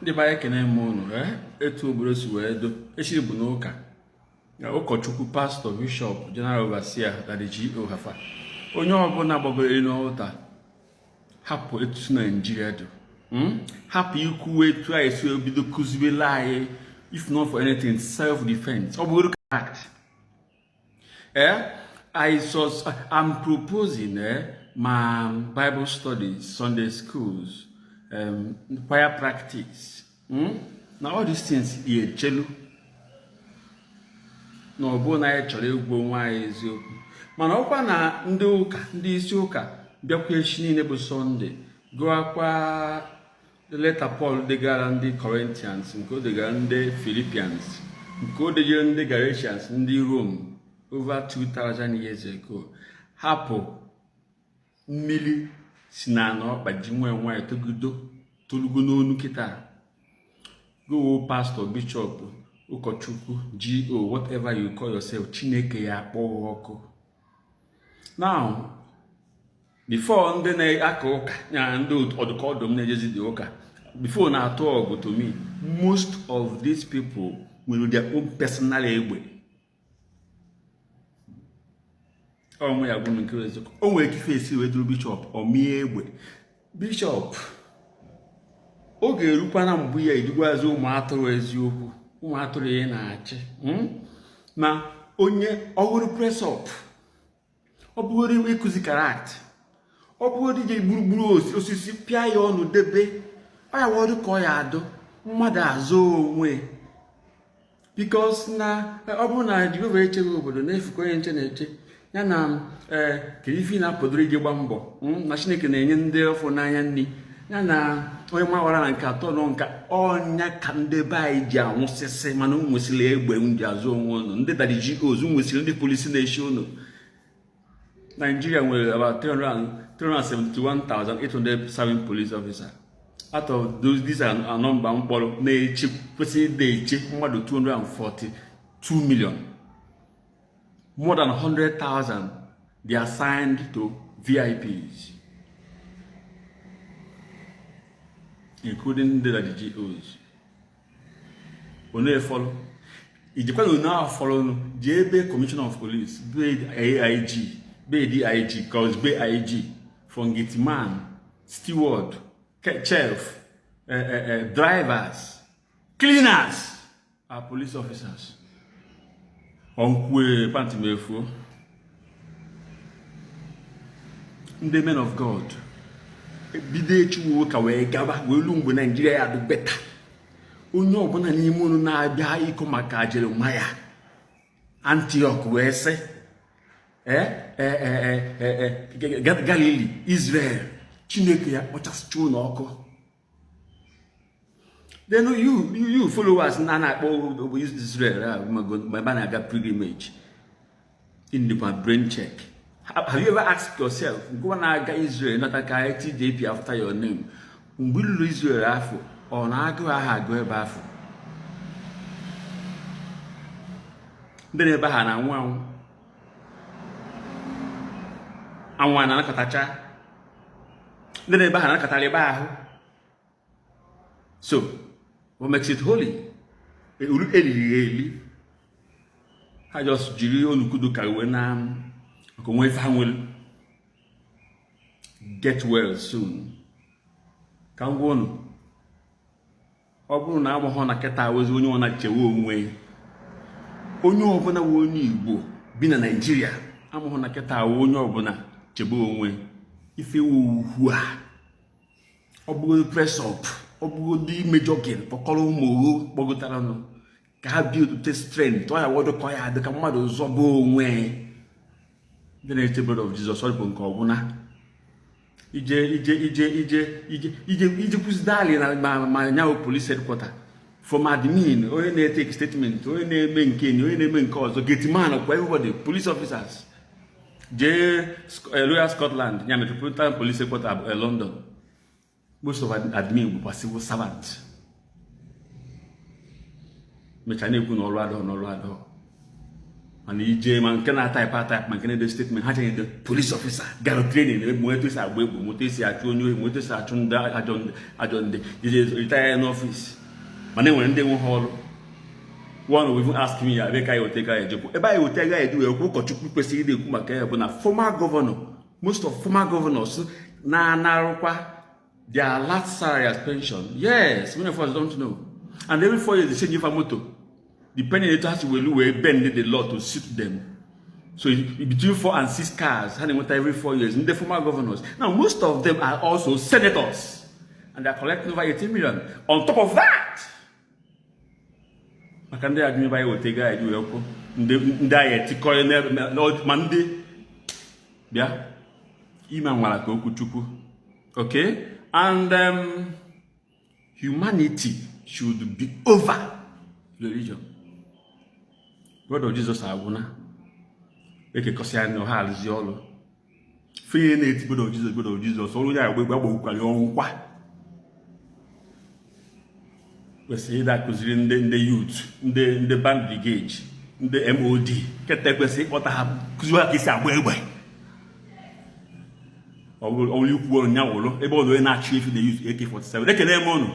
Ndị be anyị, ekene m unu. Etu obodo si wee do echi bụ n'ụka ụkọchukwu, pastọ, bishọp, general overseer, Daddy G.O. Hafa, onye ọbụla gbagoro elu altar, hapụ etu Naijiria dị, Hapụ ikwu etu anyị si ebido kụziwela anyị, if not for anything, self defense. Ọ bụrụ act, I'm proposing, ma Bible studies, Sunday schools, choir practice, Na all these things ya echelu na ọ bụrụ na anyị chọrọ ịgwa onwe anyị eziokwu. Mana ọkwa na ndị ụka, ndị isi ụka bịakwa echi niile bụ Sọnde, gụọkwa leta Paul degara ndị Corinthians, nke o degara ndị Philippians, nke o degara ndị Galatians, ndị Rome over 2000 years ago, hapụ mmiri si na ana ọkpa ji nwee nwanyị togido tolugo n'onu kịta. Go pastor, bishop, ụkọchukwu, G.O., whatever you call yourself, Chineke ya akpọ ọkụ. Now, before ndị na-aka ụka ya, ndị ọdụkọdụm na-ejezi dị ụka, before na-atụ ọgụ, to me, most of these people nwere their own personal egbe. Onwe ya gwụ nke eziokwu, o nwere ike esi wee duru bishọp ọmie egbe. Bishọp, oge erukwana mbụ ya edugwazi ụmụ atụrụ eziokwu, ụmụ atụrụ ya na-achị na onye ọhụrụ press up, ọ bụghị ịkụzi character, ọ bụghị ije gburugburu osisi pịa ya ọnụ debe ọ ya wọdụ ka ọ ya adụ mmadụ azụ onwe, because na ọ bụrụ na Jehova echeghị obodo na-efukọ onye nche na-eche ya na ee kedu ife ị na-apụdoro ije gba mbọ na Chineke na-enye ndị ọfụ n'anya nri ya na onye mawara na nke atọ nọ nka ọnya ka ndị be anyị ji anwụsịsị. Mana unu nwesịrị egbe m ji azụ onwe unu, ndị Daddy G.O.s nwesịrị ndị polisi na-eshi unu. Nigeria nwere about 371,800 serving police officers. Out of those, these are a number mkpọrọ na-eche kwesịrị ịdị eche mmadụ 242 million. More than 100,000, they are assigned to VIPs, including the G.O.s. One follow ijikwa na onye ahụ fọrọ jee ebe commissioner of police, be AIG, be DIG, cause be IG, from gateman, steward, chef, drivers, cleaners are police officers. Ọnkwue pantị m efuo. Ndị men of God bido echiwo ka wee gaba wee lu mgbe Naijiria ya dị better. Onye ọbụla n'ime unu na-abịa ịkọ maka Jeremaya Antioch wee sị Galili, Israel, Chineke ya kpọchasịcha unu ọkụ. Then you followers na na-akpọ Israel ma ebe a na-aga pilgrimage in the brain check. Have you ever asked yourself, gụwa na-aga Israel nata ka TJP after your name, mgbe lụrụ Israel afọ ọ na-agụ aha agụ ebe afọ ndị na-ebe ha na-anwụ anwụ anwụ a na-anakọtacha ndị na-ebe ha na-anakọtara ebe ahụ. So what makes it holy? Eriri eli ha just jiri onukudu ka wee na maka onwe ife ha nwere. Get well soon. Ka m gwa unu, ọ bụrụ na agbọghọ na kịta wezi onye ọ na-echewe onwe, onye ọbụla wụ onye Igbo bi na Naịjirịa amụghọ na kịta onye ọbụla chebe onwe ife ugwu a, ọ bụgodị press up, ọ bụgodị ime jogging, kpọkọrọ ụmụ ogho kpọgotaranụ ka ha build te strength, ọ ya wọdụ ka ọ ya dị ka mmadụ zọba onwe. Ndị na-eche blood of Jesus, ọ bụ nke ọbụla ije ije ije ije ije ije ije kwụsị ali na ma nyawo police headquarter, from admin, onye na-etake statement, onye na-eme nke enyi, onye na-eme nke ọzọ, gateman kwa, everybody police officers. Jee Royal Scotland ya, Metropolitan Police Headquarter, London, most of admin bụkwa civil servant. Mechaa na-ekwu na ọrụ adọghọ, na ọrụ adọghọ. Mana ije ma nke na-atype atype, ma nke na-ede statement, ha chenye police officer gara training ebe ma etu esi agba egbe, ma etu esi achụ onye ohi, ma etu esi achụ ndị ajọ ndị, ajọ ndị ije retire ya n'office. Mana enwere ndị nwe ha ọrụ. One will even ask me ya ebe ka anyị weta ego anyị ejekwu, ebe anyị weta ego anyị eji wee kwu. Ụkọchukwu kwesịrị ịdị ekwu maka ya bụ na former governor, most of former governors na-anarụkwa their last salary as pension. Yes, many of us don't know. And every 4 years they change ifa moto, depending etu ha si welu wee bend the law to suit them. So between four and six cars ha na-enweta every 4 years, ndị former governors. Now, most of them are also senators and they are collecting over 18 million on top of that. Maka ndị ajụ ebe anyị weta ego anyị ji wee kwụ ndị anyị etikọ ma ndị bịa ime nwara ka okwu Chukwu. Okay, and humanity should be over religion. Word of Jesus agwụna ekekọsịa na ha alụzi ọrụ fenye na-eti "God of Jesus, God of Jesus". Ọrụ onye agba egbe agbagbukwara ọnwụ kwa kwesịrị ịda akụziri ndị youth, ndị band brigade, ndị MOD keta kwesịrị ịkpọta ha, kụziwe ha ka esi agba egbe. Ọ bụrụ ikwu ọrụ nya wụrụ ebe ọ na onye na-achị efi na use AK47. Ekele m ụnụ.